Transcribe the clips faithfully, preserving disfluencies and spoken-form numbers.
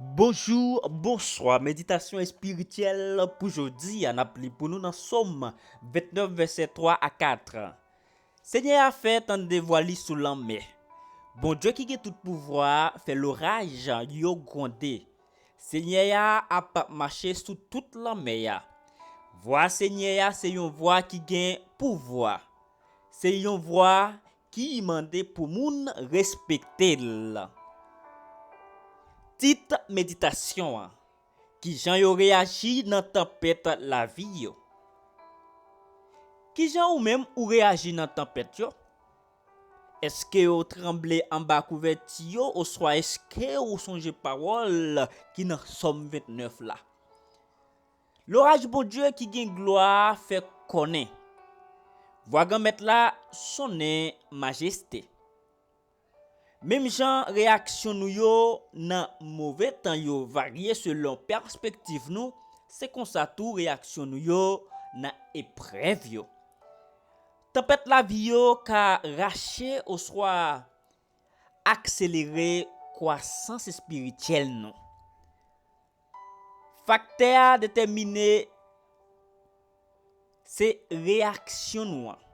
Bonjou, bonswa. Meditasyon espirityèl pou jodi a, n ap li pou nou nan Sòm ventnèf, vèsè twa a kat. Senyè a fè tande vwa li sou lanmè. Bondye ki gen tout pouvwa a fè loraj yo gwonde. Senyè a ap mache sou tout lanmè a. Vwa Senyè a se yon vwa ki gen pouvwa. Se yon vwa ki mande pou moun respekte l. Tit meditasyon an: Kijan yo reyaji nan tanpèt lavi yo? Kijan ou menm ou reyaji nan tanpèt yo? Èske ou tranble anba kouvèti yo, oswa èske ou sonje pawòl ki nan Sòm ventnèf la? Loraj Bondye ki gen glwa fè konnen, vwa Granmèt la sonnen majeste. Menm jan reyaksyon nou yo nan move tan yo varye selon pèspektiv nou, se konsa tou reyaksyon nou yo nan eprèv yo. Tanpèt lavi yo ka rache oswa akselere kwasans espirityèl nou. Faktè a detèmine se reyaksyon nou an.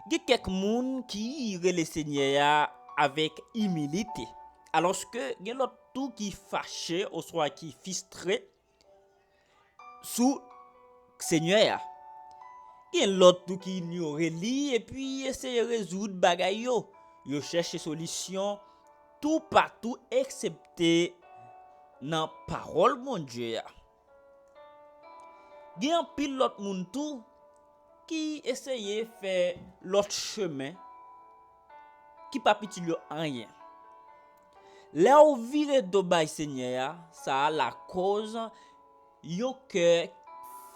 Gen kèk moun ki rele Senyè a avèk imilite, alòske gen lòt tou ki fache oswa ki fistre sou Senyè a. Gen lòt tou ki inyore li epi eseye rezoud bagay yo. Yo chèche solisyon toupatou eksepte nan pawòl Bondye a. Gen anpil lòt moun tou ki eseye fè lòt chemen ki p ap itil yo anyen. Lè w vire do bay Senyè a, sa lakòz yon kè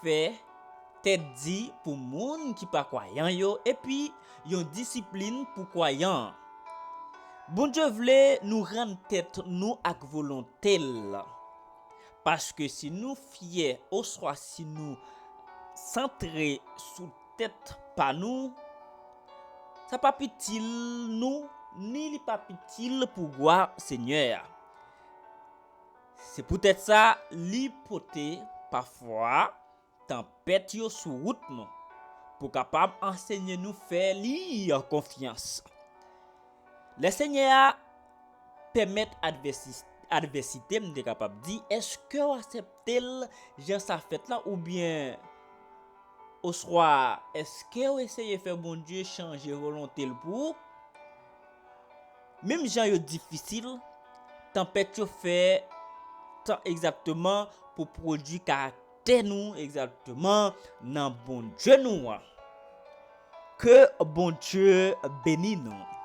fè tèt di pou moun ki pa kwayan yo, epi yon disiplin pou kwayan an. Bondye vle nou rann tèt nou ak volonte l. Paske si nou fyè oswa si nou santre sou tèt pa nou, sa p ap itil nou, ni li p ap itil pou glwa Senyè a. Se poutèt sa, li pote pafwa tanpèt yo sou wout nou, pou kapab ansenye nou fè li konfyans. Lè Senyè a pèmèt advèsi-, advèsite, m te kapab di, èske w aksepte l jan sa fèt la, oubyen, oswa, èske w eseye fè Bondye chanje volonte l pou ou? Menm jan yo difisil, tanpèt yo fè tan egzakteman pou pwodui karaktè nou egzakteman nan Bondye nou an. Ke Bondye beni nou.